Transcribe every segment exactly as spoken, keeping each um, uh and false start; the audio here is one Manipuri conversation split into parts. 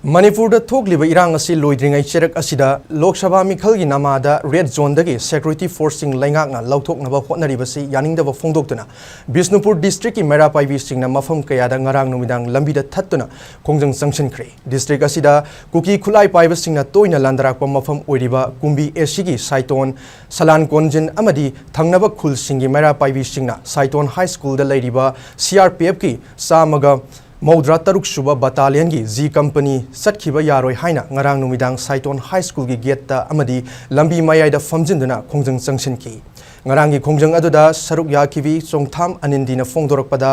ꯃꯅꯤꯄꯨꯔꯗ ꯊꯣꯛꯂꯤꯕ ꯏꯔꯥꯡ ꯑꯁꯤ ꯂꯣꯏꯗ꯭ꯔꯤꯉꯩ ꯆꯦꯔꯛ ꯑꯁꯤꯗ ꯂꯣꯛ ꯁꯚꯥ ꯃꯤꯈꯜꯒꯤ ꯅꯃꯥꯗ ꯔꯦꯗ ꯖꯣꯟꯗꯒꯤ ꯁꯦꯀ꯭ꯌꯨꯔꯤꯇꯤ ꯐꯣꯔꯁꯁꯤꯡ ꯂꯩꯉꯥꯛꯅ ꯂꯧꯊꯣꯛꯅꯕ ꯍꯣꯠꯅꯔꯤꯕꯁꯤ ꯌꯥꯅꯤꯡꯗꯕ ꯐꯣꯡꯗꯣꯛꯇꯨꯅ ꯕꯤꯁꯅꯨꯄꯨꯔ ꯗꯤꯁꯇ꯭ꯔꯤꯛꯀꯤ ꯃꯩꯔꯥ ꯄꯥꯏꯕꯤꯁꯤꯡꯅ ꯃꯐꯝ ꯀꯌꯥꯗ ꯉꯔꯥꯡ ꯅꯨꯃꯤꯗꯥꯡ ꯂꯝꯕꯤꯗ ꯊꯠꯇꯨꯅ ꯈꯣꯡꯖꯪ ꯆꯪꯁꯤꯟꯈ꯭ꯔꯦ꯫ ꯗꯤꯁꯇ꯭ꯔꯤꯛ ꯑꯁꯤꯗ ꯀꯨꯀꯤ ꯈꯨꯠꯂꯥꯏ ꯄꯥꯏꯕꯁꯤꯡꯅ ꯇꯣꯏꯅ ꯂꯥꯟꯗꯥꯔꯛꯄ ꯃꯐꯝ ꯑꯣꯏꯔꯤꯕ ꯀꯨꯝꯕꯤ ꯑꯦꯁꯤꯒꯤ ꯁꯥꯏꯇꯣꯟ ꯁꯂꯥꯟ ꯀꯣꯟꯖꯤꯟ ꯑꯃꯗꯤ ꯊꯪꯅꯕ ꯈꯨꯜꯁꯤꯡꯒꯤ ꯃꯩꯔꯥ ꯄꯥꯏꯕꯤꯁꯤꯡꯅ ꯁꯥꯏꯇꯣꯟ ꯍꯥꯏ ꯁ꯭ꯀꯨꯜꯗ ꯂꯩꯔꯤꯕ ꯁꯤ ꯑꯥꯔ ꯄꯤ ꯑꯦꯐꯀꯤ ꯆꯥꯝꯃꯒ ꯃꯧꯗ꯭ꯔꯥ ꯇꯔꯨꯛ ꯁꯨꯕ ꯕꯇꯥꯂꯤꯌꯟꯒꯤ ꯖꯤ ꯀꯝꯄꯅꯤ ꯆꯠꯈꯤꯕ ꯌꯥꯔꯣꯏ ꯍꯥꯏꯅ ꯉꯔꯥꯡ ꯅꯨꯃꯤꯗꯥꯡ ꯁꯥꯏꯇꯣꯟ ꯍꯥꯏ ꯁ꯭ꯀꯨꯜꯒꯤ ꯒꯦꯠꯇ ꯑꯃꯗꯤ ꯂꯝꯕꯤ ꯃꯌꯥꯏꯗ ꯐꯝꯖꯤꯟꯗꯨꯅ ꯈꯣꯡꯖꯪ ꯆꯪꯁꯤꯟꯈꯤ꯫ ꯉꯔꯥꯡꯒꯤ ꯈꯣꯡꯖꯪ ꯑꯗꯨꯗ ꯁꯔꯨꯛ ꯌꯥꯈꯤꯕꯤ ꯆꯣꯡꯊꯥꯝ ꯑꯅꯤꯟꯗꯤꯅ ꯐꯣꯡꯗꯣꯔꯛꯄꯗ,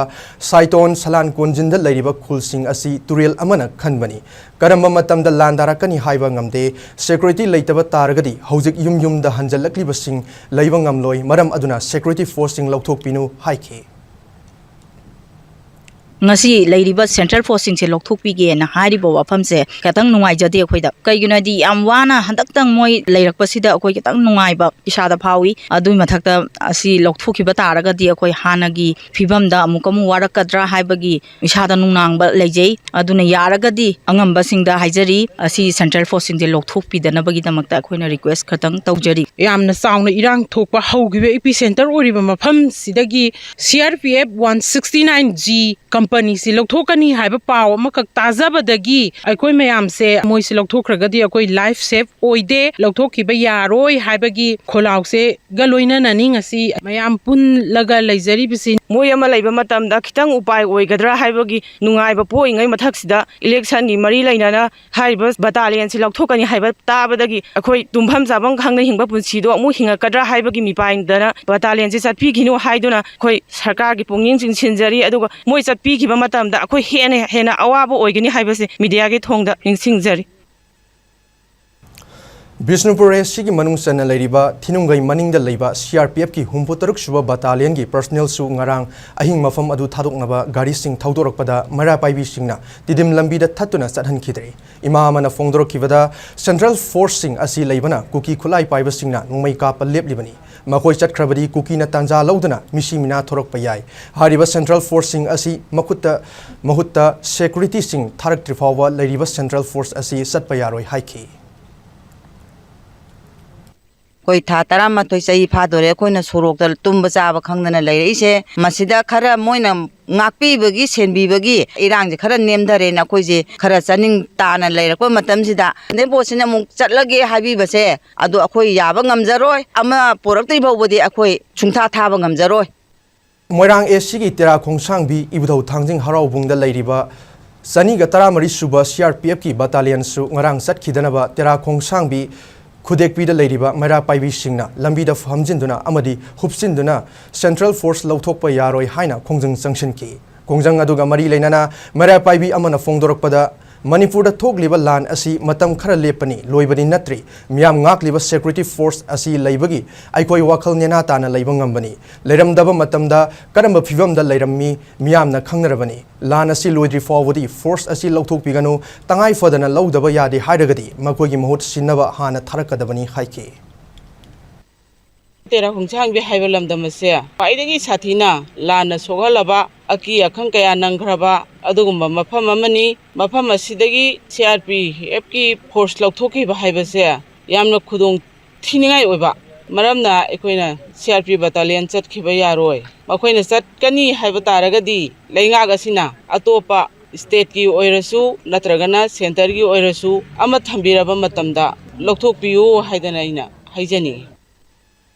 ꯁꯥꯏꯇꯣꯟ ꯁꯂꯥꯟ ꯀꯣꯟꯖꯤꯟꯗ ꯂꯩꯔꯤꯕ ꯈꯨꯜꯁꯤꯡ ꯑꯁꯤ ꯇꯨꯔꯦꯜ ꯑꯃꯅ ꯈꯟꯕꯅꯤ꯫ ꯀꯔꯝꯕ ꯃꯇꯝꯗ ꯂꯥꯟꯗꯥꯔꯛꯀꯅꯤ ꯍꯥꯏꯕ ꯉꯝꯗꯦ꯫ ꯁꯦꯀ꯭ꯌꯨꯔꯤꯇꯤ ꯂꯩꯇꯕ ꯇꯥꯔꯒꯗꯤ ꯍꯧꯖꯤꯛ ꯌꯨꯝ ꯌꯨꯝꯗ ꯍꯟꯖꯜꯂꯛꯂꯤꯕꯁꯤꯡ ꯂꯩꯕ ꯉꯝꯂꯣꯏ꯫ ꯃꯔꯝ ꯑꯗꯨꯅ ꯁꯦꯀ꯭ꯌꯨꯔꯤꯇꯤ ꯐꯣꯔꯁꯁꯤꯡ ꯂꯧꯊꯣꯛꯄꯤꯅꯨ ꯍꯥꯏꯈꯤ꯫ ꯉꯁꯤ ꯂꯩꯔꯤꯕ ꯁꯦꯟꯇ꯭ꯔꯦꯜ ꯐꯣꯔꯁꯁꯤꯡꯁꯦ ꯂꯧꯊꯣꯛꯄꯤꯒꯦꯅ ꯍꯥꯏꯔꯤꯕ ꯋꯥꯐꯝꯁꯦ ꯈꯤꯇꯪ ꯅꯨꯡꯉꯥꯏꯖꯗꯦ ꯑꯩꯈꯣꯏꯗ꯫ ꯀꯩꯒꯤꯅꯣ ꯍꯥꯏꯗꯤ ꯌꯥꯝ ꯋꯥꯅ ꯍꯟꯗꯛꯇꯪ ꯃꯣꯏ ꯂꯩꯔꯛꯄꯁꯤꯗ ꯑꯩꯈꯣꯏ ꯈꯤꯇꯪ ꯅꯨꯡꯉꯥꯏꯕ ꯏꯁꯥꯗ ꯐꯥꯎꯏ꯫ ꯑꯗꯨꯒꯤ ꯃꯊꯛꯇ ꯑꯁꯤ ꯂꯧꯊꯣꯛꯈꯤꯕ ꯇꯥꯔꯒꯗꯤ ꯑꯩꯈꯣꯏ ꯍꯥꯟꯅꯒꯤ ꯐꯤꯕꯝꯗ ꯑꯃꯨꯛꯀ ꯑꯃꯨꯛ ꯋꯥꯔꯛꯀꯗ꯭ꯔꯥ ꯍꯥꯏꯕꯒꯤ ꯏꯁꯥꯗ ꯅꯨꯡꯅꯥꯡꯕ ꯂꯩꯖꯩ꯫ ꯑꯗꯨꯅ ꯌꯥꯔꯒꯗꯤ ꯑꯉꯝꯕꯁꯤꯡꯗ ꯍꯥꯏꯖꯔꯤ, ꯑꯁꯤ ꯁꯦꯟꯇ꯭ꯔꯦꯜ ꯐꯣꯔꯁꯁꯤꯡꯁꯦ ꯂꯧꯊꯣꯛꯄꯤꯗꯅꯕꯒꯤꯗꯃꯛꯇ ꯑꯩꯈꯣꯏꯅ ꯔꯤꯀ꯭ꯋꯦꯁ ꯈꯛꯇꯪ ꯇꯧꯖꯔꯤ꯫ ꯌꯥꯝꯅ ꯆꯥꯎꯅ ꯏꯔꯥꯡ ꯊꯣꯛꯄ ꯍꯧꯈꯤꯕ ꯏꯄꯤ ꯁꯦꯟꯇꯔ ꯑꯣꯏꯔꯤꯕ ꯃꯐꯝꯁꯤꯗꯒꯤ C R P F one sixty nine G ꯀꯝꯄꯅꯤꯁꯤ ꯂꯧꯊꯣꯛꯀꯅꯤ ꯍꯥꯏꯕ ꯄꯥꯎ ꯑꯃꯈꯛ ꯇꯥꯖꯕꯗꯒꯤ ꯑꯩꯈꯣꯏ ꯃꯌꯥꯝꯁꯦ ꯃꯣꯏꯁꯤ ꯂꯧꯊꯣꯛꯈ꯭ꯔꯒꯗꯤ ꯑꯩꯈꯣꯏ ꯂꯥꯏꯐ ꯁꯦꯐ ꯑꯣꯏꯗꯦ, ꯂꯧꯊꯣꯛꯈꯤꯕ ꯌꯥꯔꯣꯏ ꯍꯥꯏꯕꯒꯤ ꯈꯣꯜꯂꯥꯎꯁꯦꯒ ꯂꯣꯏꯅꯅꯅꯤ ꯉꯁꯤ ꯃꯌꯥꯝ ꯄꯨꯜꯂꯒ ꯂꯩꯖꯔꯤꯕꯁꯤ꯫ ꯃꯣꯏ ꯑꯃ ꯂꯩꯕ ꯃꯇꯝꯗ ꯈꯤꯇꯪ ꯎꯄꯥꯏ ꯑꯣꯏꯒꯗ꯭ꯔꯥ ꯍꯥꯏꯕꯒꯤ ꯅꯨꯡꯉꯥꯏꯕ ꯄꯣꯛꯏꯉꯩ ꯃꯊꯛꯁꯤꯗ ꯏꯂꯦꯛꯁꯟꯒꯤ ꯃꯔꯤ ꯂꯩꯅꯅ ꯍꯥꯏꯔꯤꯕ ꯕꯇꯥꯂꯤꯌꯟꯁꯤ ꯂꯧꯊꯣꯛꯀꯅꯤ ꯍꯥꯏꯕ ꯇꯥꯕꯗꯒꯤ ꯑꯩꯈꯣꯏ ꯇꯨꯝꯐꯝ ꯆꯥꯐꯝ ꯈꯪꯗꯅ ꯍꯤꯡꯕ ꯄꯨꯟꯁꯤꯗꯣ ꯑꯃꯨꯛ ꯍꯤꯡꯉꯛꯀꯗ꯭ꯔꯥ ꯍꯥꯏꯕꯒꯤ ꯃꯤꯄꯥꯏꯗꯅ ꯕꯇꯥꯂꯤꯌꯟꯁꯤ ꯆꯠꯄꯤꯈꯤꯅꯨ ꯍꯥꯏꯗꯨꯅ ꯑꯩꯈꯣꯏ ꯁꯔꯀꯥꯔꯒꯤ ꯄꯨꯛꯅꯤꯡ ꯆꯤꯡꯁꯤꯟꯖꯔꯤ꯫ ꯑꯗꯨꯒ ꯃꯣꯏ ꯆꯠꯄꯤꯈꯤꯕ ꯃꯇꯝꯗ ꯑꯩꯈꯣꯏ ꯍꯦꯟꯅ ꯍꯦꯟꯅ ꯑꯋꯥꯕ ꯑꯣꯏꯒꯅꯤ ꯍꯥꯏꯕꯁꯤ ꯃꯤꯗꯤꯌꯥꯒꯤ ꯊꯣꯡꯗ ꯅꯤꯡꯁꯤꯡꯖꯔꯤ꯫ ꯕꯤꯁꯅꯨꯄꯨꯔ ꯑꯦꯁ ꯁꯤꯒꯤ ꯃꯅꯨꯡ ꯆꯟꯅ ꯂꯩꯔꯤꯕ ꯊꯤꯅꯨꯡꯒꯩ ꯃꯅꯤꯡꯗ ꯂꯩꯕ ꯁꯤ ꯑꯥꯔ ꯄꯤ ꯑꯦꯐꯀꯤ ꯍꯨꯝꯐꯨ ꯇꯔꯨꯛ ꯁꯨꯕ ꯕꯇꯥꯂꯤꯌꯟꯒꯤ ꯄꯔꯁꯅꯦꯜꯁꯨ ꯉꯔꯥꯡ ꯑꯍꯤꯡ ꯃꯐꯝ ꯑꯗꯨ ꯊꯥꯗꯣꯛꯅꯕ ꯒꯥꯔꯤꯁꯤꯡ ꯊꯧꯗꯣꯔꯛꯄꯗ ꯃꯩꯔꯥ ꯄꯥꯏꯕꯤꯁꯤꯡꯅ ꯇꯤꯗꯤꯝ ꯂꯝꯕꯤꯗ ꯊꯠꯇꯨꯅ ꯆꯠꯍꯟꯈꯤꯗ꯭ꯔꯦ꯫ ꯏꯃꯥ ꯑꯃꯅ ꯐꯣꯡꯗꯣꯔꯛꯈꯤꯕꯗ, ꯁꯦꯟꯇ꯭ꯔꯦꯜ ꯐꯣꯔꯁꯁꯤꯡ ꯑꯁꯤ ꯂꯩꯕꯅ ꯀꯨꯀꯤ ꯈꯨꯠꯂꯥꯏ ꯄꯥꯏꯕꯁꯤꯡꯅ ꯅꯣꯡꯃꯩ ꯀꯥꯞꯄ ꯂꯦꯞꯂꯤꯕꯅꯤ꯫ ꯃꯈꯣꯏ ꯆꯠꯈ꯭ꯔꯕꯗꯤ ꯀꯨꯀꯤꯅ ꯇꯥꯟꯖꯥ ꯂꯧꯗꯨꯅ ꯃꯤꯁꯤ ꯃꯤꯅꯥ ꯊꯣꯔꯛꯄ ꯌꯥꯏ꯫ ꯍꯥꯏꯔꯤꯕ central forceꯁꯤꯡ ꯑꯁꯤ ꯃꯈꯨꯠꯇ, ꯃꯍꯨꯠꯇ securityꯁꯤꯡ ꯊꯥꯔꯛꯇ꯭ꯔꯤ ꯐꯥꯎꯕ ꯂꯩꯔꯤꯕ central force ꯑꯁꯤ ꯆꯠꯄ ꯌꯥꯔꯣꯏ ꯍꯥꯏꯈꯤ꯫ ꯑꯩꯈꯣꯏ ꯊꯥ ꯇꯔꯥꯃꯥꯊꯣꯏ ꯆꯍꯤ ꯐꯥꯗꯣꯔꯦ, ꯑꯩꯈꯣꯏꯅ ꯁꯣꯔꯣꯛꯇ ꯇꯨꯝꯕ ꯆꯥꯕ ꯈꯪꯗꯅ ꯂꯩꯔꯛꯏꯁꯦ꯫ ꯃꯁꯤꯗ ꯈꯔ ꯃꯣꯏꯅ ꯉꯥꯛꯄꯤꯕꯒꯤ, ꯁꯦꯟꯕꯤꯕꯒꯤ ꯏꯔꯥꯡꯁꯦ ꯈꯔ ꯅꯦꯝꯊꯔꯦꯅ ꯑꯩꯈꯣꯏꯁꯦ ꯈꯔ ꯆꯥꯅꯤꯡ ꯇꯥꯅ ꯂꯩꯔꯛꯄ ꯃꯇꯝꯁꯤꯗ, ꯅꯦꯝꯕꯣꯠꯁꯤꯅ ꯑꯃꯨꯛ ꯆꯠꯂꯒꯦ ꯍꯥꯏꯕꯤꯕꯁꯦ, ꯑꯗꯨ ꯑꯩꯈꯣꯏ ꯌꯥꯕ ꯉꯝꯖꯔꯣꯏ꯫ ꯑꯃ ꯄꯣꯔꯛꯇ꯭ꯔꯤ ꯐꯥꯎꯕꯗꯤ ꯑꯩꯈꯣꯏ ꯁꯨꯡꯊꯥ ꯊꯥꯕ ꯉꯝꯖꯔꯣꯏ꯫ ꯃꯣꯏꯔꯥꯡ ꯑꯦꯁꯤꯒꯤ ꯇꯦꯔꯥ ꯈꯣꯡꯁꯥꯡꯕꯤ ꯏꯕꯨꯙꯧ ꯊꯥꯡꯖꯤꯡ ꯍꯔꯥꯎꯕꯨꯡꯗ ꯂꯩꯔꯤꯕ ꯆꯅꯤꯒ ꯇꯔꯥꯃꯔꯤ ꯁꯨꯕ CRPFꯀꯤ battalionꯁꯨ ꯉꯔꯥꯡ ꯆꯠꯈꯤꯗꯅꯕ ꯇꯦꯔꯥ ꯈꯣꯡꯁꯥꯡꯕꯤ ꯈꯨꯗꯦꯛꯄꯤꯗ ꯂꯩꯔꯤꯕ ꯃꯩꯔꯥ ꯄꯥꯏꯕꯤꯁꯤꯡꯅ ꯂꯝꯕꯤꯗ ꯐꯝꯖꯤꯟꯗꯨꯅ ꯑꯃꯗꯤ ꯍꯨꯞꯆꯤꯟꯗꯨꯅ central force ꯂꯧꯊꯣꯛꯄ ꯌꯥꯔꯣꯏ ꯍꯥꯏꯅ ꯈꯣꯡꯖꯪ ꯆꯪꯁꯤꯟꯈꯤ꯫ ꯈꯣꯡꯖꯪ ꯑꯗꯨꯒ ꯃꯔꯤ ꯂꯩꯅꯅ ꯃꯩꯔꯥ ꯄꯥꯏꯕꯤ ꯑꯃꯅ ꯐꯣꯡꯗꯣꯔꯛꯄꯗ, ꯃꯅꯤꯄꯨꯔꯗ ꯊꯣꯛꯂꯤꯕ ꯂꯥꯟ ꯑꯁꯤ ꯃꯇꯝ ꯈꯔ ꯂꯦꯞꯄꯅꯤ, ꯂꯣꯏꯕꯗꯤ ꯅꯠꯇ꯭ꯔꯤ꯫ ꯃꯤꯌꯥꯝ ꯉꯥꯛꯂꯤꯕ security force ꯑꯁꯤ ꯂꯩꯕꯒꯤ ꯑꯩꯈꯣꯏ ꯋꯥꯈꯜ ꯅꯦꯅꯥ ꯇꯥꯅ ꯂꯩꯕ ꯉꯝꯕꯅꯤ꯫ ꯂꯩꯔꯝꯗꯕ ꯃꯇꯝꯗ ꯀꯔꯝꯕ ꯐꯤꯚꯝꯗ ꯂꯩꯔꯝꯃꯤ ꯃꯤꯌꯥꯝꯅ ꯈꯪꯅꯔꯕꯅꯤ꯫ ꯂꯥꯟ ꯑꯁꯤ ꯂꯣꯏꯗ꯭ꯔꯤ ꯐꯥꯎꯕꯗꯤ force ꯑꯁꯤ ꯂꯧꯊꯣꯛꯄꯤꯒꯅꯨ, ꯇꯉꯥꯏ ꯐꯗꯅ ꯂꯧꯗꯕ ꯌꯥꯗꯦ ꯍꯥꯏꯔꯒꯗꯤ ꯃꯈꯣꯏꯒꯤ ꯃꯍꯨꯠ ꯁꯤꯟꯅꯕ ꯍꯥꯟꯅ ꯊꯥꯔꯛꯀꯗꯕꯅꯤ ꯍꯥꯏꯈꯤ꯫ ꯇꯦꯔꯥ ꯈꯣꯡꯁꯥꯡꯕꯤ ꯍꯥꯏꯕ ꯂꯝꯗꯝ ꯑꯁꯦ ꯈ꯭ꯋꯥꯏꯗꯒꯤ ꯁꯥꯊꯤꯅ ꯂꯥꯟꯅ ꯁꯣꯛꯍꯜꯂꯕ, ꯑꯀꯤ ꯑꯈꯪ ꯀꯌꯥ ꯅꯪꯈ꯭ꯔꯕ ꯑꯗꯨꯒꯨꯝꯕ ꯃꯐꯝ ꯑꯃꯅꯤ꯫ ꯃꯐꯝ ꯑꯁꯤꯗꯒꯤ CRPFꯀꯤ force ꯂꯧꯊꯣꯛꯈꯤꯕ ꯍꯥꯏꯕꯁꯦ ꯌꯥꯝꯅ ꯈꯨꯗꯣꯡ ꯊꯤꯅꯤꯡꯉꯥꯏ ꯑꯣꯏꯕ ꯃꯔꯝꯅ ꯑꯩꯈꯣꯏꯅ CRP battalion ꯆꯠꯈꯤꯕ ꯌꯥꯔꯣꯏ꯫ ꯃꯈꯣꯏꯅ ꯆꯠꯀꯅꯤ ꯍꯥꯏꯕ ꯇꯥꯔꯒꯗꯤ ꯂꯩꯉꯥꯛ ꯑꯁꯤꯅ ꯑꯇꯣꯞꯄ stateꯀꯤ ꯑꯣꯏꯔꯁꯨ ꯅꯠꯇ꯭ꯔꯒꯅ centreꯒꯤ ꯑꯣꯏꯔꯁꯨ ꯑꯃ ꯊꯝꯕꯤꯔꯕ ꯃꯇꯝꯗ ꯂꯧꯊꯣꯛꯄꯤꯌꯨ ꯍꯥꯏꯗꯅ ꯑꯩꯅ ꯍꯥꯏꯖꯅꯤꯡꯏ꯫